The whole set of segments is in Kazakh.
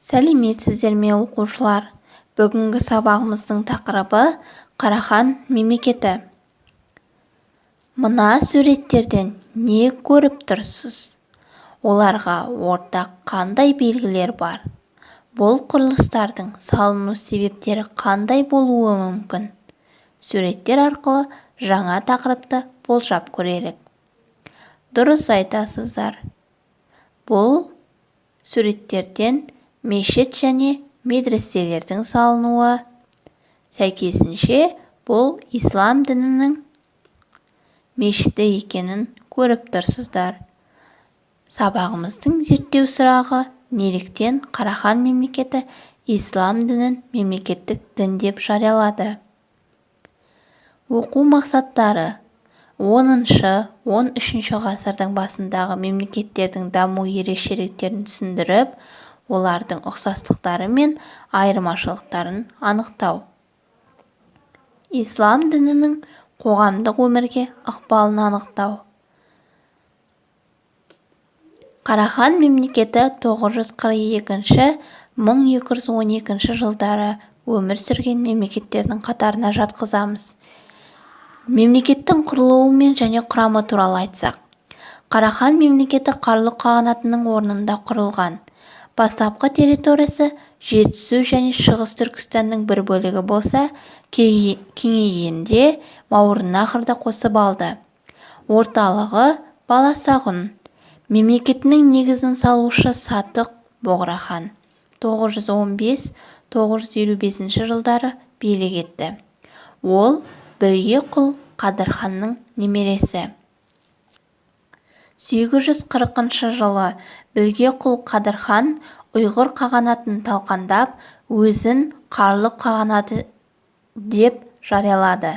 Сәлеметсіздер ме, оқушылар! Бүгінгі сабағымыздың тақырыбы: Қарахан мемлекеті. Мына суреттерден не көріп тұрсыз? Оларға ортақ қандай белгілер бар? Бұл құрылыстардың салыну себептері қандай болуы мүмкін? Суреттер арқылы жаңа тақырыпты болжап көрелік. Дұрыс айтасыздар. Бұл суреттерден мешіт және медреселердің салынуы, сәйкесінше, бұл ислам дінінің мешіті екенін көріп тұрсыздар. Сабағымыздың зерттеу сұрағы: неліктен Қарахан мемлекеті ислам дінін мемлекеттік дін деп жариялады? Оқу мақсаттары: 10-, 13-ғасырдың басындағы мемлекеттердің даму ерекшеліктерін түсіндіріп, олардың ұқсастықтары мен айырмашылықтарын анықтау. Ислам дінінің қоғамдық өмірге ықпалын анықтау. Қарахан мемлекеті 942-1212 жылдары өмір сүрген мемлекеттердің қатарына жатқызамыз. Мемлекеттің құрылуы мен және құрамы туралы айтсақ, Қарахан мемлекеті Қарлұқ қағанатының орнында құрылған. Бастапқы территориясы Жетісу және Шығыс Түркістанның бір бөлігі болса, кеңейгенде Мауараннахрды қосып алды. Орталығы Баласағұн. Мемлекетінің негізін салушы Сатық Боғрахан 915-955 жылдары билік етті. Ол Білге құл Қадырханның немересі. 840 жылы Білге құл Қадырхан Ұйғыр қағанатын талқандап, өзін Қарлұқ қағанаты деп жариялады.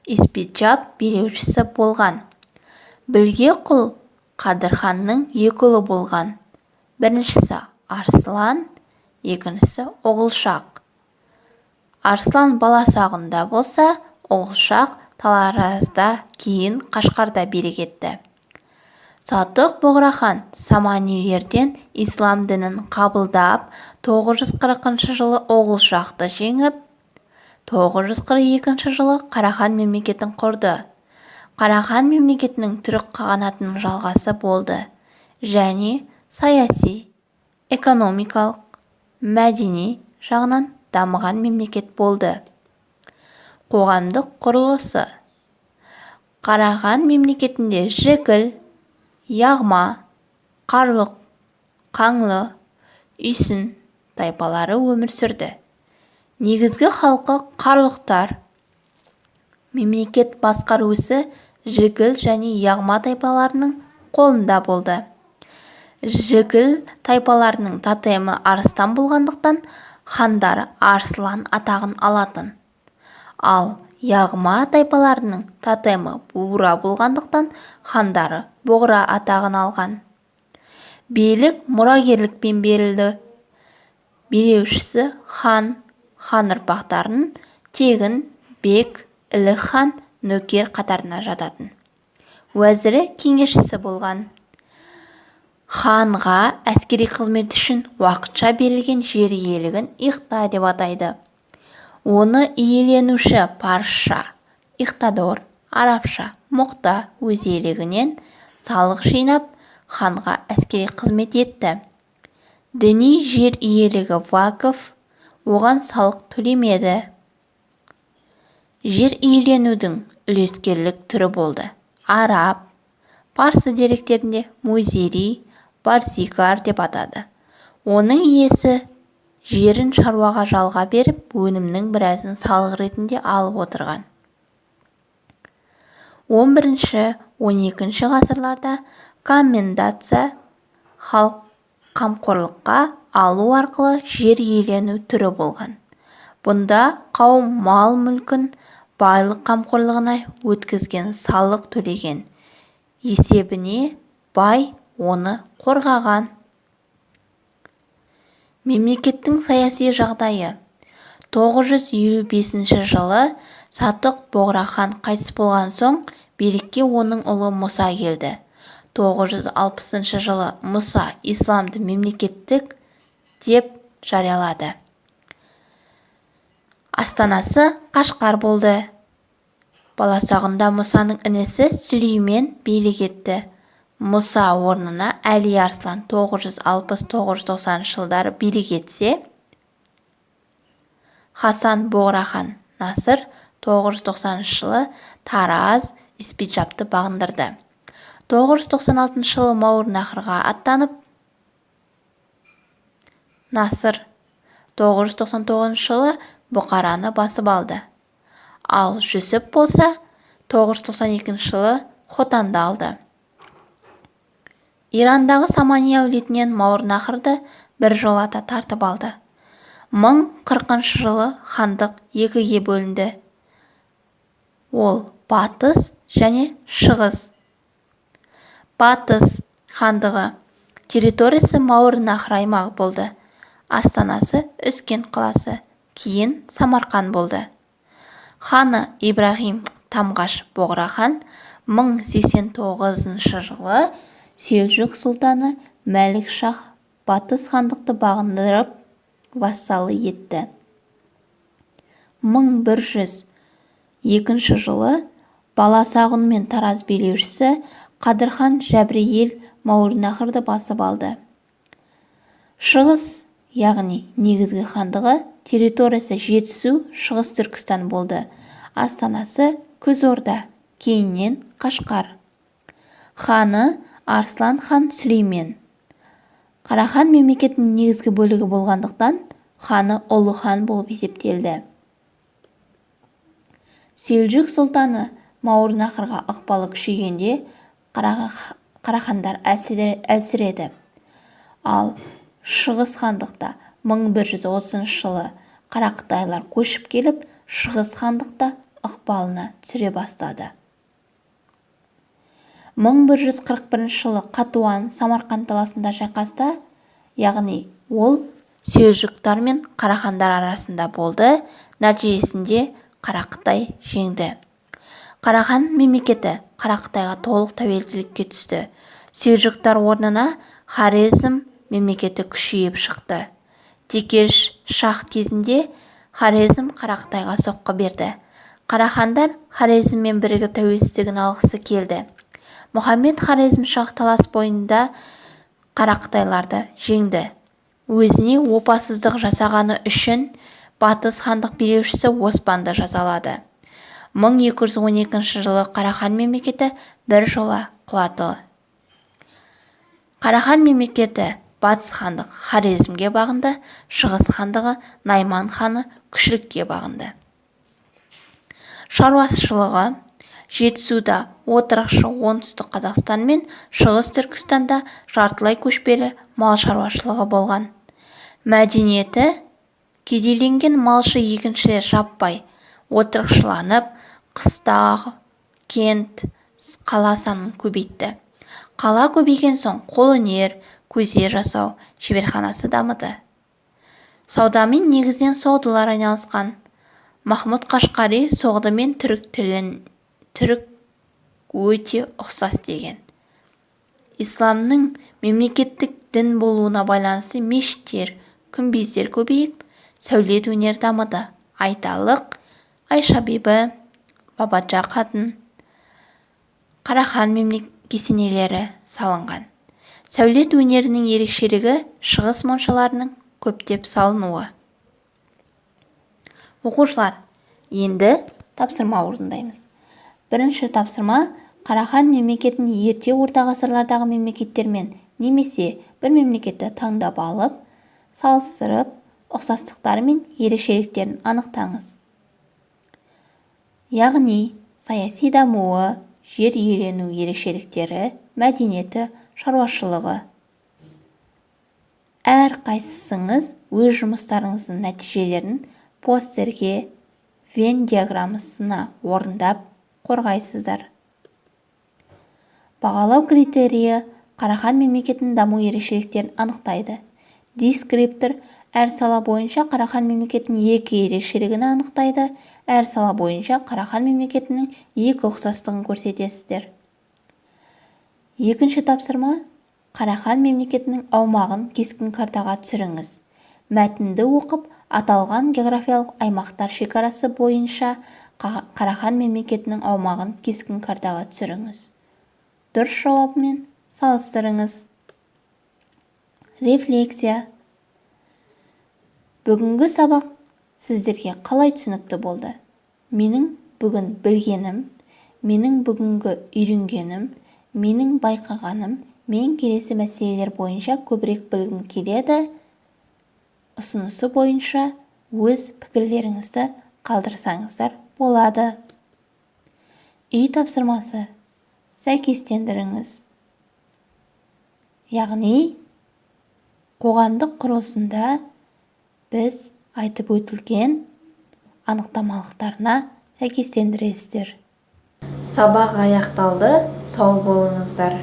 Испиджаб билеушісі болған. Білге құл Қадырханның екі ұлы болған. Біріншісі Арслан, екіншісі Оғылшақ. Арслан Баласағұнда болса, Оғылшақ Таларазда, кейін Қашқарда билік етті. Сатық Бұғрахан саманилерден ислам дінін қабылдап, 940 жылы Оғылшақты жеңіп, 942 жылы Қарахан мемлекетін құрды. Қарахан мемлекетінің Түрік қағанатының жалғасы болды және саяси, экономикалық, мәдени жағынан дамыған мемлекет болды. Қоғамдық құрылысы. Қарахан мемлекетінде Жікіл, Яғма, Қарлұқ, Қаңлы, Үйсін тайпалары өмір сүрді. Негізгі халқы қарлұқтар. Мемлекет басқару ісі Жікіл және Яғма тайпаларының қолында болды. Жікіл тайпаларының тотемі арыстан болғандықтан, хандары арслан атағын алатын. Ал Яғма тайпаларының тотемі бура болғандықтан, хандары бұғра атағын алған. Билік мұрагерлікпен берілді. Билеушісі хан, хан ұрпақтарын тегін бек, ілік хан, нөкер қатарына жататын. Уәзірі, кеңесшісі болған. Ханға әскери қызмет үшін уақытша берілген жер иелігін иқта деп атайды. Оны иеленуші парысша иқтадор, арабша мұқта өз иелігінен салық жинап, ханға әскери қызмет етті. Діни жер иелігі вакыф, оған салық төлемеді. Жер иеленудің үлескерлік түрі болды. Араб, парсы деректерінде музири, барзигар деп атады. Оның иесі жерін шаруаға жалға беріп, өнімнің біразын салық ретінде алып отырған. 11-, 12 ғасырларда комендация, халық қамқорлыққа алу арқылы жер иелену түрі болған. Бұнда қауым мал-мүлкін байлық қамқорлығына өткізген, салық төлеген. Есебіне бай оны қорғаған. Мемлекеттің саяси жағдайы. 955 жылы Сатық Боғрахан қайтыс болған соң, билікке оның ұлы Мұса келді. 960 жылы Мұса исламды мемлекеттік деп жариялады. Астанасы Қашқар болды. Баласағұнда Мұсаның інісі Сүлеймен билік етті. Мұса орнына Әли Арслан 960-990 жылдары билік етсе, Хасан Боғрахан Насыр 990 жылы Тараз, Испиджабты бағындырды. 996 жылы Мәуереннахрға аттанып, Насыр 999 жылы Бұқараны басып алды. Ал Жүсіп болса 992 жылы Хотанды алды. Ирандағы Самани әулетінен Мәуереннахрды біржолата тартып алды. 1040 жылы хандық екіге бөлінді. Ол Батыс және Шығыс. Батыс хандығы территориясы Мәуереннахр аймағы болды. Астанасы Үзгент қаласы, кейін Самарқан болды. Ханы Ибраһим Тамғаш Боғрахан 1089 жылы Селжұқ сұлтаны Мәлік шах Батыс хандықты бағындырып, вассалы етті. 1102 жылы Баласағұн мен Тараз билеушісі Қадырхан Жәбірейіл Мәуереннахрды басып алды. Шығыс, яғни негізгі хандығы территориясы Жетісу, Шығыс Түркістан болды. Астанасы Күзорда, кейіннен Қашқар. Ханы Арслан хан Сүлеймен. Қарахан мемлекетінің негізгі бөлігі болғандықтан, ханы ұлы хан болып есептелді. Селжұқ сұлтаны Мәуереннахрға ықпалы күшейгенде Қарахандар әлсіреді. Ал Шығыс хандықта 1130 жылы Қарақытайлар көшіп келіп, Шығыс хандықта ықпалына түсіре бастады. 1141 жылы Қатуан Самарқан даласында шайқаста, яғни ол Селжұқтар мен Қарахандар арасында болды, нәтижесінде Қарақытай жеңді. Қарахан мемлекеті Қарақытайға толық тәуелділікке түсті. Селжұқтар орнына Хорезм мемлекеті күшейіп шықты. Текеш шах кезінде Хорезм Қарақытайға соққы берді. Қарахандар Хорезммен бірігіп тәуелсіздігін алғысы келді. Мұхаммед Хорезм шах Талас бойында Қарақытайларды жеңді. Өзіне опасыздық жасағаны үшін Батыс хандық билеушісі Оспанды жазалады. 1212 жылы Қарахан мемлекеті бір жола құлады. Қарахан мемлекеті Батыс хандық Хорезмге бағынды, Шығыс хандығы Найман ханы Күшлікке бағынды. Шаруашылығы Жетісуда отырықшы Оңтүстік Қазақстан мен Шығыс Түркістанда жартылай көшпелі мал шаруашылығы болған. Мәдениеті кедейленген малшы егіншілер жаппай отырықшыланып, қыстақ, кент, қала санын көбейтті. Қала көбейген соң қолөнер, көзе жасау шеберханасы дамыды. Саудамен негізінен соғдылар айналысқан. Махмұд Қашқари соғды мен түрік тілін түрік өте ұқсас деген. Исламның мемлекеттік дін болуына байланысты мешіттер, күмбездер көбейіп, сәулет өнері дамыды. Айталық, Айша бибі, Бабаджа қатын, Қарахан кесенелері салынған. Сәулет өнерінің ерекшелігі шығыс моншаларының көптеп салынуы. Оқушылар, енді тапсырма орындаймыз. Бірінші тапсырма: Қарахан мемлекетін ерте орта ғасырлардағы мемлекеттермен немесе бір мемлекетті таңдап алып, салыстырып, ұқсастықтары мен ерекшеліктерін анықтаңыз. Яғни саяси дамуы, жер иелену ерекшеліктері, мәдениеті, шаруашылығы. Әрқайсыңыз өз жұмыстарыңыздың нәтижелерін постерге, Венн диаграммасына орындап қорғайсыздар. Бағалау критерийі Қарахан мемлекетінің даму ерекшеліктерін анықтайды. Дескриптор әр сала бойынша Қарахан мемлекетінің екі ерекшелігін анықтайды. Әр сала бойынша Қарахан мемлекетінің екі ұқсастығын көрсетесіздер. Екінші тапсырма: Қарахан мемлекетінің аумағын кескін картаға түсіріңіз. Мәтінді оқып, аталған географиялық аймақтар шекарасы бойынша Қарахан мемлекетінің аумағын кескін картаға түсіріңіз. Дұрыс жауабымен салыстырыңыз. Рефлексия. Бүгінгі сабақ сіздерге қалай түсінікті болды? Менің бүгін білгенім, менің бүгінгі үйренгенім, менің байқағаным, мен келесі мәселелер бойынша көбірек білгім келеді. Ұсынысы бойынша өз пікірлеріңізді қалдырсаңыздар болады. Үй тапсырмасы: сәйкестендіріңіз. Яғни қоғамдық құрылысында біз айтып өтілген анықтамалықтарына сәйкестендіресіздер. Сабақ аяқталды. Сау болыңыздар.